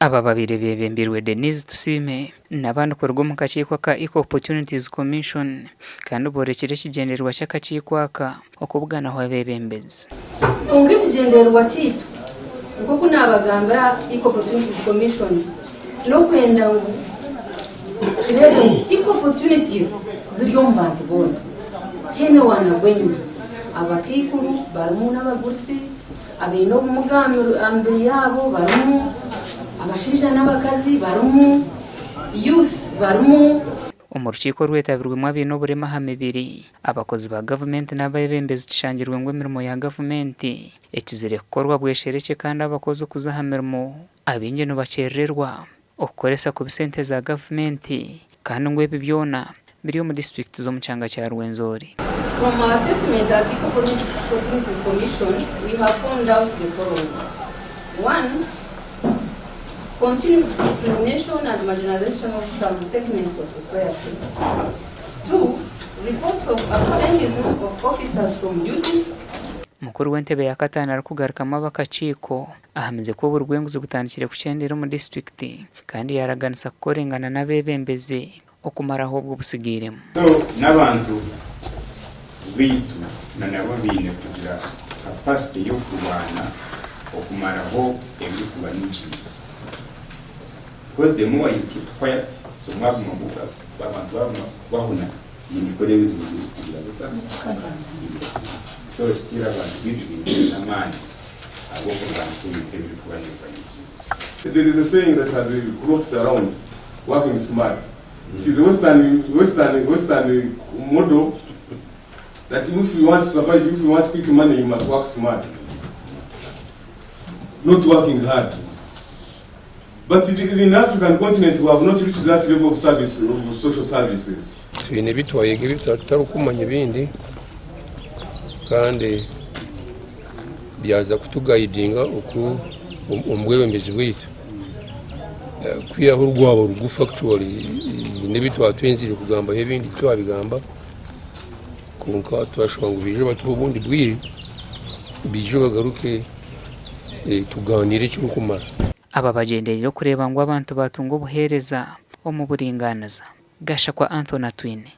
Aba babaire beebembeirwe Denise Tusiime n'abandi kuruga omu kakiiko aka Equal Opportunities Commission kandi boorekire ekigyendererwa ky'akakiiko aka okubuganaho abeebembezi. Kwonka ekigyendererwa kyaitu nk'oku naabagambira Equal Opportunities Commission n'okwenda ngu tureebe ngu Equal Opportunities ziri omu bantu boona tihaine owaanagwa enyima, abakaikuru barimu n'abagurusi, Abaine obumuga aha mibiri yaabo barimu, abashaija n'abakazi barimu, youth barimu. Omu rukiiko orwetabirwemu abaine oburema aha mibiri, abakozi ba gavumenti n'abeebembezi kishangirwe ngu emirimo ya gavumenti ekizire kukorwa bwesherekye kandi abakozi okuza aha mirimo abaingi nibakyerererwa okukoresa kubi sente za gavumenti kandi ngu ebi byona biri omu disiturikiti z'omu kyanga kya Rwenzori. From our assessment as Equal Opportunities Commission, we have found out the following, One, Continued discrimination and marginalization of some segments of society. Two, Reports of absenteeism of officers from duty. Mukuru w'entebe ya kataano arikugarukamu ab'akakiiko Ahamize ku oburi bw'enguzi butandikire kukyendera omu disiturikiti kandi yaaraganisa kukorengana n'abeebembezi okumaraho obwo obutsigairemu. So n'abantu baitu na nabo baine kugira capacity y'okurwana okumaraho ebirikubanyigiiza because the more you keep quiet so mwaguma abantu baguma kubahuna nimukora ebizibu birikugira bita so still abantu baitu baine n'amaani. Ahabw'okurwanisa ebintu ebirikuba nibibanyigiiza. There is a saying that has crossed around, working smart. It is a western, western, western model that if you want to survive, if you want quick money, you must work smart. Not working hard. But in African continent, we have not reached that level of service, of social services. Twine ebi twayega ebi tutarikumanya ebindi kandi byaza kutugayidinga oku omu bwebembezi bwaitu. Kwihaho rwaba rugufu actually n'ebi twaba twenzire kugambaho ebindi titwabigamba kwonka twashaba ngu baije batuhe obundi bwire baije bagaruke tugaaniire ekirikumara. Aba bagyendereire okureeba ngu abantu baatunga obuheereza omu buringaaniza. Gashakwa Anthony Atwine.